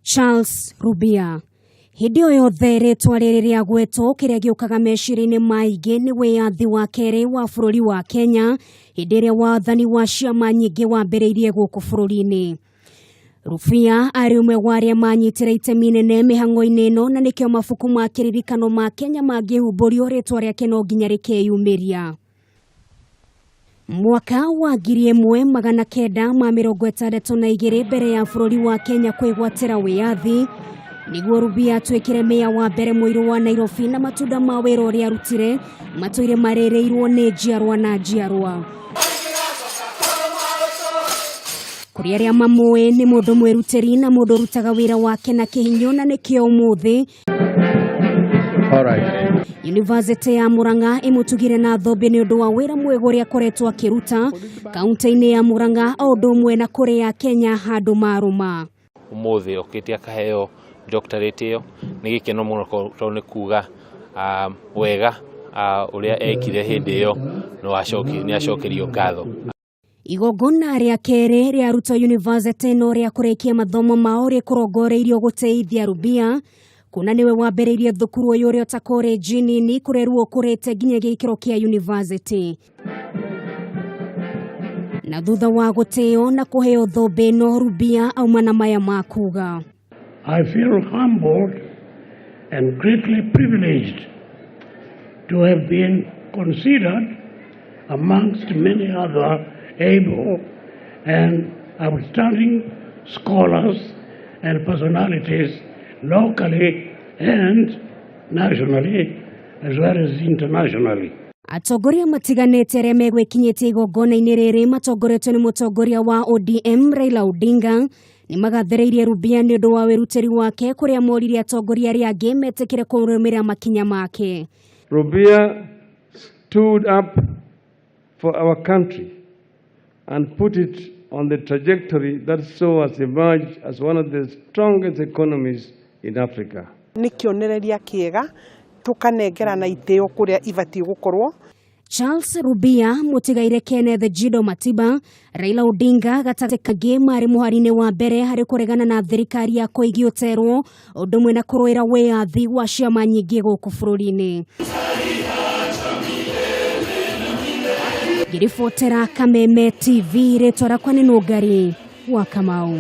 Charles Rubia. Hĩndĩ o yothe rĩtwa rĩrĩ rĩagwetwo, kĩrĩa gĩũkaga meciria-inĩ maingĩ nĩ wĩyathi wa kerĩ wa bũrũri wa Kenya, hĩndĩ ĩrĩa wathani wa ciama nyingĩ wambĩrĩirie gũkũ bũrũri-inĩ. Rubia arĩ ũmwe wa arĩa manyitire itemi inene mĩhang'o-inĩ ĩno na nĩkĩo mabuku ma kĩririkano ma Kenya mangĩhumbũrio rĩtwa rĩake no nginya rĩkeyumĩria. Mwaka wa 1962 mbere ya bũrũri wa Kenya kwĩgwatĩra wĩyathi, nĩguo Rubia atuĩkire meya wa mbere mũirũ wa Nairobi na matunda ma wĩra ũrĩa arutire matũire marĩrĩirwo nĩ njiarwa na njiarwa. Kũrĩ arĩa mamũĩ nĩ mũndũ mwĩrutĩri na mũndũ ũrutaga wĩra wake na kĩhinyio na nĩkĩo ũmũthĩ All right. Yunivasĩtĩ ya Murang'a ĩmũtugire na thũmbĩ nĩ ũndũ wa wĩra mwega ũrĩa akoretwo akĩruta kaunti-inĩ ya Murang'a o ũndũ ũmwe na kũrĩ ya Kenya handũ marũma. Ũmũthĩ okĩte akaheo doctorate ĩyo nĩ gĩkeno mũno tondũ nĩ kuga wega ũrĩa ekire hĩndĩ ĩyo nĩ acokerio ngatho. Igongona rĩa kerĩ rĩa arutwo yunivasĩtĩ ĩno rĩa kũrĩkia mathomo mao rĩkũrongoreirio gũtĩithia Rubia kuona nĩwe wambĩrĩirie thukuru ũyũ ũrĩa ta college nini kũrerwo ũkũrĩte nginya gĩkĩro kĩa yunivasĩtĩ. Na thutha wa gũtĩo na kũheo thũmbĩ ĩno Rubia auma na maya ma kuga. I feel humbled and greatly privileged to have been considered amongst many other able and outstanding scholars and personalities locally and nationally as well as internationally. Atongoria matiganĩte arĩa megwĩkinyĩtie igongona-inĩ rĩrĩ matongoretio nĩ mũtongoria wa ODM Raila Odinga nĩ magathĩrĩirie Rubia nĩ ũndũ wa wĩrutĩri wake kũrĩa moririe atongoria arĩa angĩ metĩkĩre kũrũmĩrĩra makinya make. Rubia stood up for our country and put it on the trajectory that saw us emerge as one of the strongest economies in Africa. Nĩ kĩonereria kĩega tũkanengerana itĩo kũrĩa ibatiĩ gũkorwo. Charles Rubia, mũtigaire Kenneth Jido Matiba, Raila Odinga gatagatĩ kangĩ marĩ mũhari-inĩ wa mbere harĩ kũregana na thirikari ya Koigi Oterwo ũndũ ũmwe na kũrũĩra wĩyathi wa ciama nyingĩ gũkũ bũrũri-inĩ. Ngĩribotera Kameme TV, rĩtwa rĩakwa nĩ Nũngari wa Kamau.